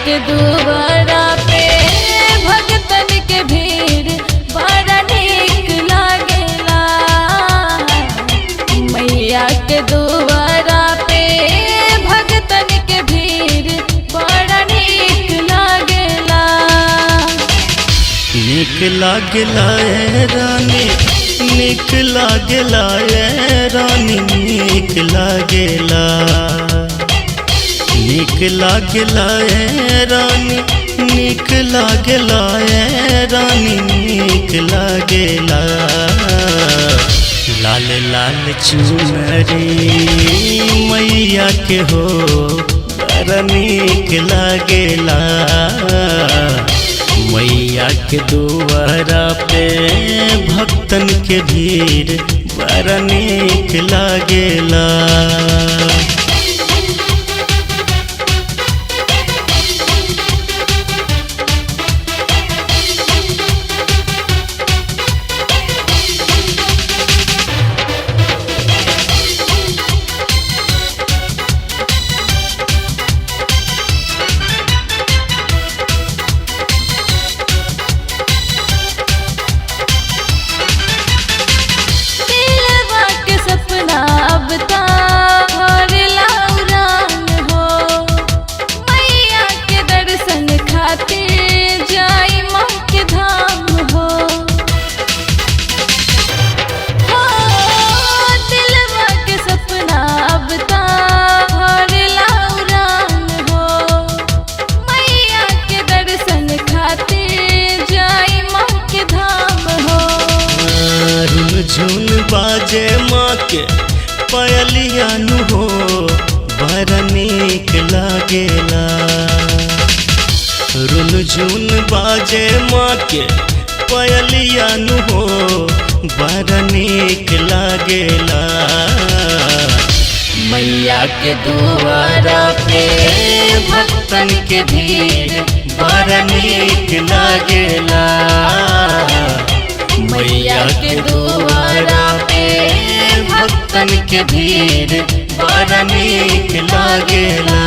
के दुआरा पे भगतन के भीड़ बड़ा नीक लागेला। मैया के दुआरा पे भगतन के भीड़ बड़ा नीक लागेला। नीक लागेला ए रानी, नीक लागेला ए रानी, नीक लागेला। नीक लागेला ए रानी, नीक लागेला ए रानी, नीक लागेला। लाल लाल चुनरी मैया के हो बड़ा नीक लागेला। मैया के दुआरा पे भक्तन के भीड़ बड़ा नीक लागेला। दिलवा के सपना अब तार उड़ान हो, मैया के दर्शन खातिर जाई माँ के धाम हो। हो, दिलवा के सपना अब तार उड़ान हो, मैया के दर्शन खातिर जाई माँ के धाम हो। रुन झुन बाजे माँ के पायलिया नु हो बड़ा नीक लागेला। रुन झुन बाजे माँ के पायलिया नु हो बड़ा नीक लागेला। मैया के दुआरा पे भक्तन के भीड़ बड़ा नीक लागेला। मैया के दुआरा पे भक्तन के भीड़ बड़ा नीक लागेला।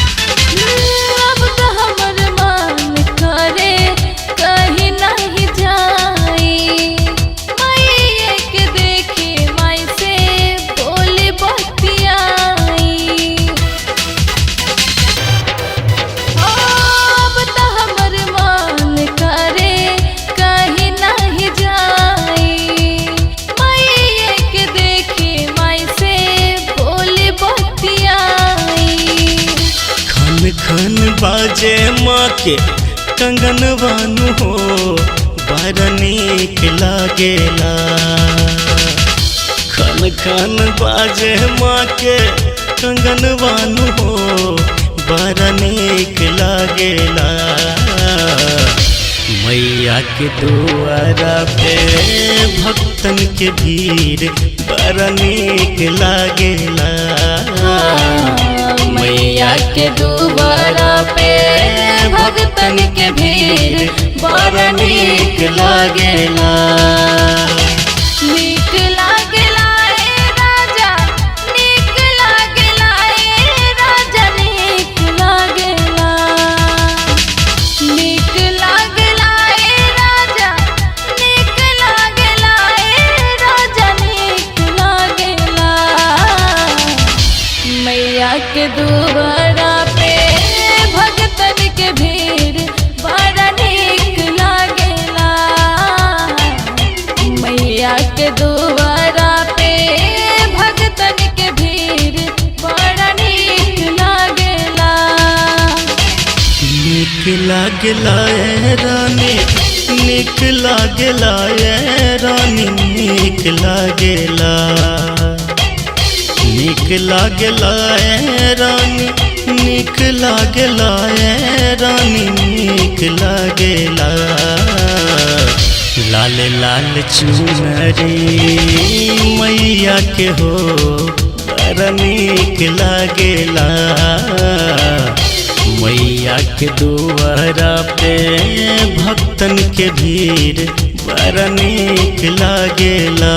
अब तो हमर मन करे कहीं नहीं जाई, मैया के देखे माई से बोले बतियाई। अब तो हमर मन करे कहीं नहीं जाई, मैया के देखे माई से बोले बतियाई। खन खन बाजे माँ के कंगन वानु हो बड़ा नीक लागेला। खन खन बाजे माँ के कंगन वानु हो बड़ा नीक लागेला। मैया के दुआरा पे भक्तन के भीड़ बड़ा नीक लागेला। मैया के दुआरा पे भगतन के भीड़ बड़ा नीक लागेला। नीक लागेला ए राजा, नीक लागेला ए राजा, नीक लागेला। नीक लागेला ए राजा, नीक लागेला ए राजा, नीक लागेला। मैया के दुआरा पे भगतन के भीड़ बड़ा नीक लागेला। मैया के दुआरा पे भगतन के भीड़ बड़ा नीक लागेला। नीक लागेला ए रानी, नीक लागेला ए रानी, नीक लागेला। नीक लागेला ए रानी, नीक लागेला ए रानी, नीक लागेला। लाल लाल चुनरी मैया के हो बड़ा नीक लागेला। मैया के दुआरा पे भक्तन के भीड़ बड़ा नीक लागेला।